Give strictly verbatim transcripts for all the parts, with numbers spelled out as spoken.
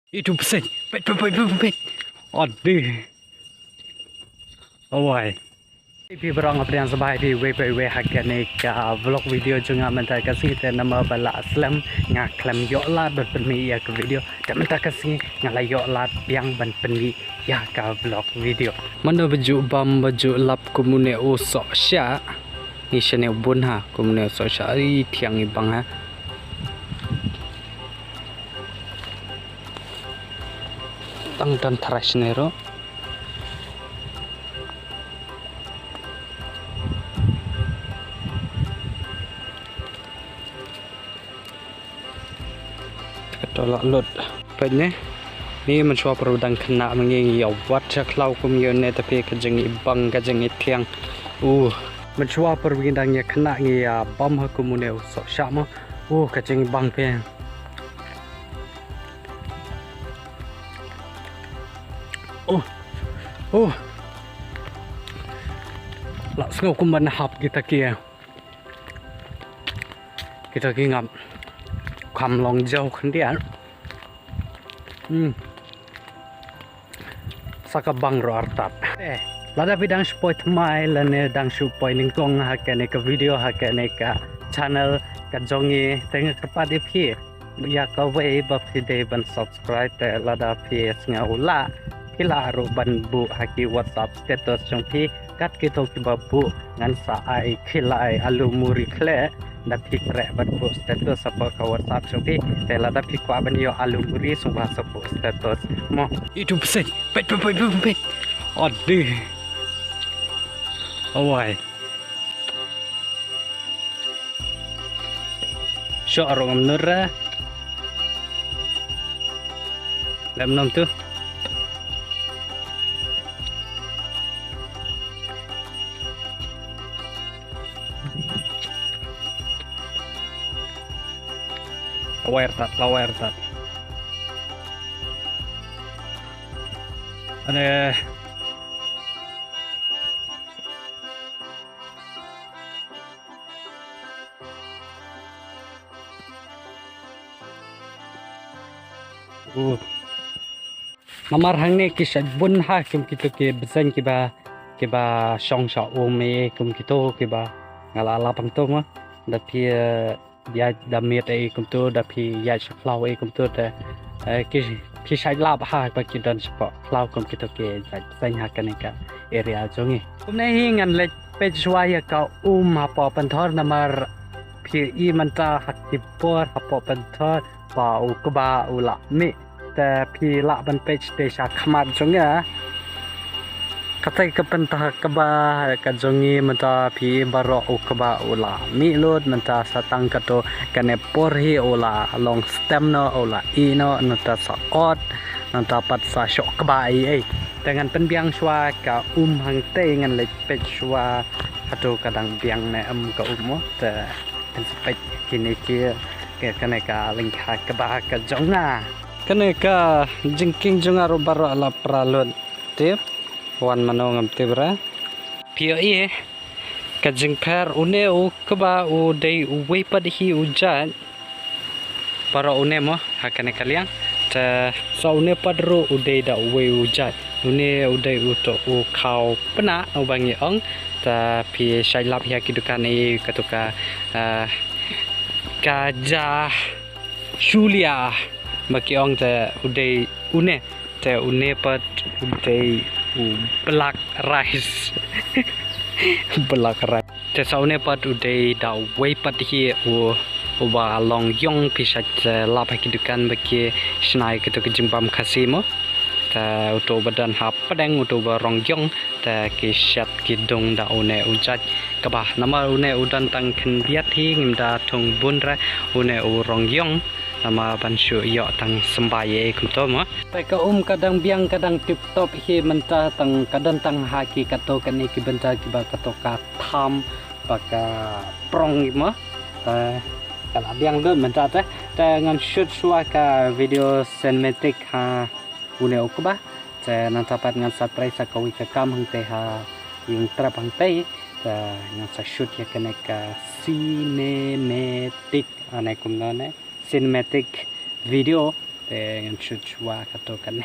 Itu pesek. Pet, pet, pet, pet, pet. Aduh. Awai. Phi barong, nga pdiang sngewbha ïa phi wei pa wei ha kane ka vlog video jong nga mynta ka sngi. Te namar ba la slem nga khlem ïoh lad ban pynmih ïa ka video. Te mynta ka sngi nga la ïoh lad biang ban pynmih ïa ka vlog video. Mano ba ju bam ba ju lap kum une u sohshah. Ngi shane u bun ha kum une u sohshah, i thiang i bang ha. Tang don tharai shane ruh. Kato la lut. Peit ne. Ni mynshuwa pyrshah dang khynnah ma ngi, ngi ïa wad sha khlaw kum ïa une, tapi ka jingibang ka jingithiang. Uh. Mynshuwa pyrshah dang ïa khynnah ngi ïa bam ha kum une u sohshah mo. Uh, ka jingibang phi. Oh. Oh. La sngew kumba nahap kita ki. Kita ki ngap. Kham long jaw khyndiat. Hmm. Sa ka bang ruh artat. Eh, lada phi dang shu poi thymmai lane dang shu poi nyngkong ha kane ka video, ha kane ka channel ka jong ngi, te nga kyrpad ïa phi ïa kawei ba phi dei ban subscribe, te lada phi sngew lah phi lah ruh ban buh ha ki WhatsApp status jong phi. Kat kito kiba buh ngan sa ai khilai alu muri khleh, da phi khreh ban buh status hapoh ka WhatsApp jong phi. Te lada phi kwah ban ïoh alu muri sngewbha sa buh status mo. Itu pesek. Pet, pet, pet, pet, pet. Aduh. Awai. Sho arong amnura. Lem nom tu. Lawyer tat, lawyer tat. Ada. Uh. Namar hangne ki shait bun ha kum kito ki bseiñ kiba, kiba shong sha um e kum kito kiba nga la lap hangto mo. Da phi, eh, ïaid da miet e kumto, da phi ïaid sha khlaw e kumto te, eh, ki, ki shait lap ha ba ki don shapoh khlaw kum kito ki jait bseiñ ha kane ka area jong ngi. Kumne hi ngan leit peit shuwa ïa ka um hapoh Pynthor namar phi i mynta ha ki por hapoh Pynthor ba u kba u la mih. Te phi lah ban peit sha khmat jong nga. Katai ka pynthor kba ka jong ngi mynta phi baroh u kba u la mih lut mynta sa tang kato kane por hi u la long stem noh u la ih noh mynta sa ot mynta pat sa shoh kba ei ei. Te ngan pynbiang shuwa ka um hangtei ngan leit peit shuwa hato ka dang biang ne em ka um mo te. Kan sa peit kine ki, ki, kane ka lyngkha kba ka jong nga. Kane ka jingkieng jong nga ruh baroh la pra lut. Tip wan mano ngam tip re. Phi ïohi ka jingpher une u kba u dei uwei pat hi u jait. Baroh une mo ha kane ka liang. Te sa une pat ruh u dei da uwei u jait. Une u dei uto u khaw pynah uba ngi ong. Te phi shait lap ïa ki dukan e kato ka, eh, ka ja shulia ba ki ong te u dei une. Te une pat u dei u black rice. Black rice. Te sa une pat u dei da uwei pat hi u, uba long ïong phi shait, eh, lap ha ki dukan ba ki shna ïa kato ka jingbam Khasi mo. Te uto uba don ha pdeng uto uba rong ïong te ki shet ki dung da une u jait kba namar une u don tang khyndiat hi ngim da thung bun re une u rong ïong. Namar ban shu ïoh tang symbai e kumto mo. Te ka um ka dang biang ka dang tip top hi mynta tang ka don tang ha ki kato kane ki bynta kiba kato ka tham ba ka prong mo. Te ka la biang lut mynta te. Te ngan shoot shuwa ka video cinematic ha une u kba. Te nangta pat ngan sa trei sa kawei ka kam hangtei ha ïing trep hangtei. Te ngan sa shoot ïa kane ka cinematic ane kumno ne. Cinematic video Te ngan shoot shuwa kato kane.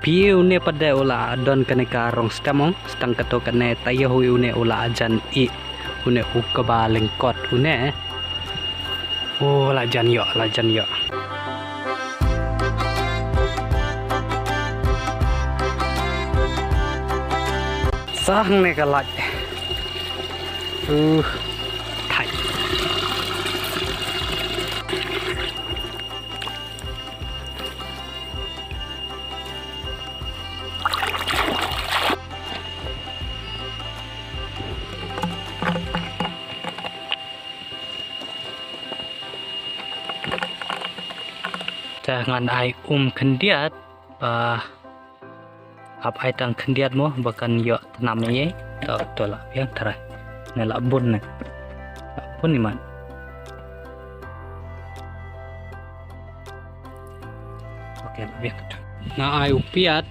Phi une pat de u la don kane ka rong stem ong, sdang kato kane, ta ïohi une u la jan ih, une u kaba lyngkot une. U la jan ïoh, la jan ïoh. Sa hangne ka lait. Uh, thait. Te ngan ai um khyndiat, ba hap ai tang khyndiat mo, ba kan ïoh tnam ïa. To, to la biang trai. Ne la bun ne. La bun imat. Okay, la biang. Nga ai u piat.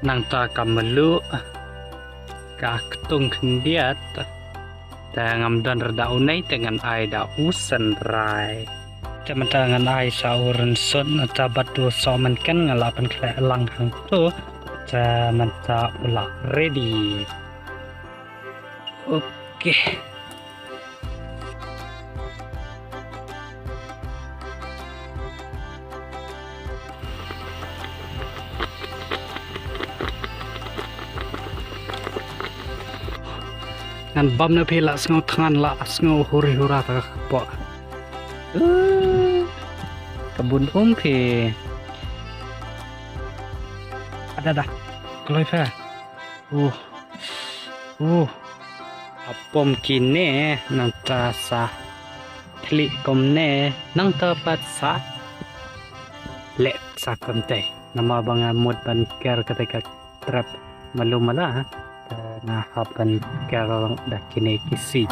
Nangta ka mluh. Ka ktung khyndiat. Te ngam don re da u nei, te ngan ai da u synrai. Te mynta ngan ai sa u rynsun, te bad u sohmynken nga la pynkhleh lang hangto. Te mynta u la ready. Okay. Ngan bam na phi la sngew thngan, la sngew huri hura ta ka kpoh. Uh, ka bun um phi. Ada dah. Kloi phi. Uh. Uh. Apom kine nangta sa thli kumne nangta pat sa leh sa kumtei. Namar ba nga mut ban ker kata ka trap malu mala. Te nga hap ban ker da kine ki si.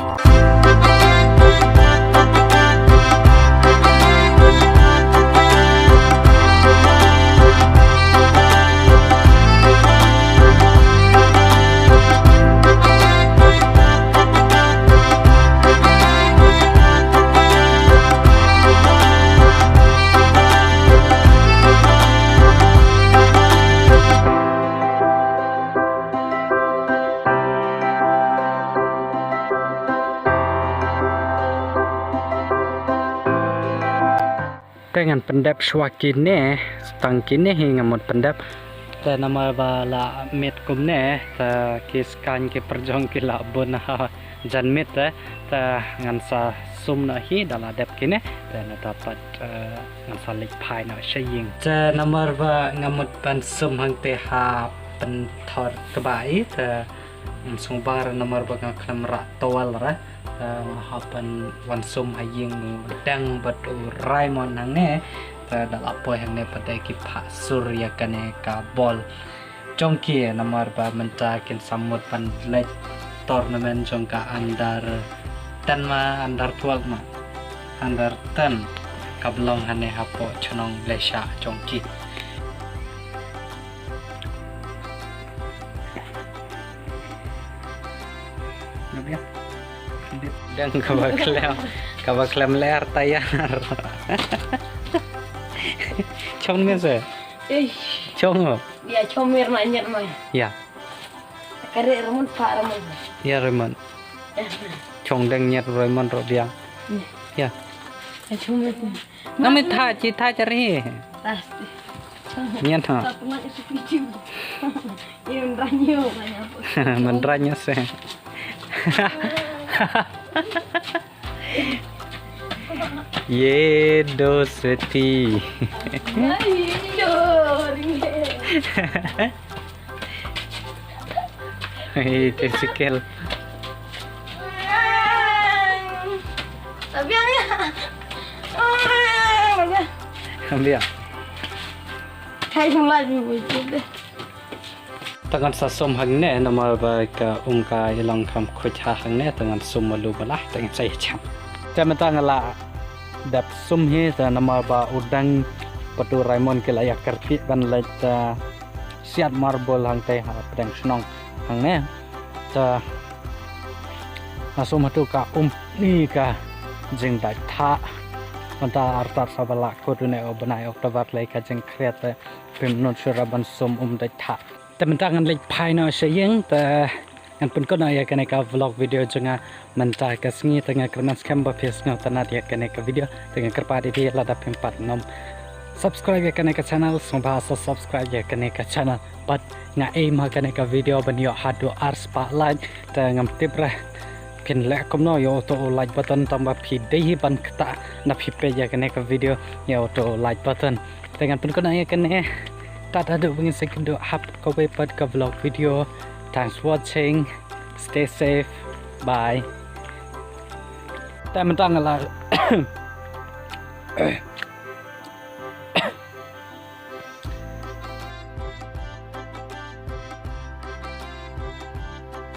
Te ngan pyndep shuwa kine, tang kine hi nga mut pyndep. Te namar ba la miet kumne, te ki skaiñ ki pyrjong ki la bun ha jan miet te, te ngan sa sum noh hi da la dep kine, te nangta pat, eh, ngan sa leit phai noh sha ïing. Te namar ba nga mut ban sum hangte ha pynthor kba i, te Ym sngewbha re namar ba nga khlem rah towel re. Te nga hap ban wan sum ha ïing u Deng bad u Raymond hangne. Te da la poi hangne pat de ki phah sur ïa kane ka bol jong ki namar ba mynta kin sa mut ban leit tournament jong ka under ten ma under twelve ma under ten kaba long hangne hapoh chnong Lesha jong ki. Dang kaba khlem, kaba khlem lyer tayar. Chong me se. Eh. Chong mo. Ya, chong mer na nyet mai. Ya. Kare Raymond, pa Raymond. Ya, Raymond. Eh. Chong dang nyet Raymond ro biang. Ya. Ya. Ya, chong mer. Nang me tha chi tha chari. Nyen ha. Mandranyo se. Ye doseti. Hei, testikel. Tabiang ya. Tabiang. Tabiang. Kai sung lai mi bui deh. Te ngan sa sum hangne namar ba ka um ka i long kham khuid ha hangne, te ngan sum malu ba lah te ngan sa ïa cham. Te mynta nga la dep sum hi, te namar ba u Dang bad u Raymond ki la ïa kyrkieh ban leit, te siat marbul hangtei ha pdeng shnong hangne. Te nga sum hato ka um ni ka jingdait thah. Mynta artat sa ba la kut une u bnai October lei ka jingkhriat, te phim nud shuh ra ban sum um dait thah. Te mynta ngan leit phai noh sha ïing, te ngan pynkut noh ïa kane ka vlog video jong nga mynta ka sngi. Te nga kyrmen skhem ba phi sngewtynnat ïa kane ka video, te nga kyrpad ïa phi lada phim pat nym subscribe ïa kane ka channel, sngewbha sa subscribe ïa kane ka channel. Bad nga aim ha kane ka video ban ïoh haduh ar spah like, te ngam tip re phin leh kumno ïa uto u like button, tang ba phi dei hi ban ktah na phi peit ïa kane ka video ïa uto u like button. Te ngan pynkut noh ïa kane. Tad haduh ba ngin sa ïakynduh ha kawei pat ka vlog video. Thanks for watching. Stay safe. Bye. Te mynta nga la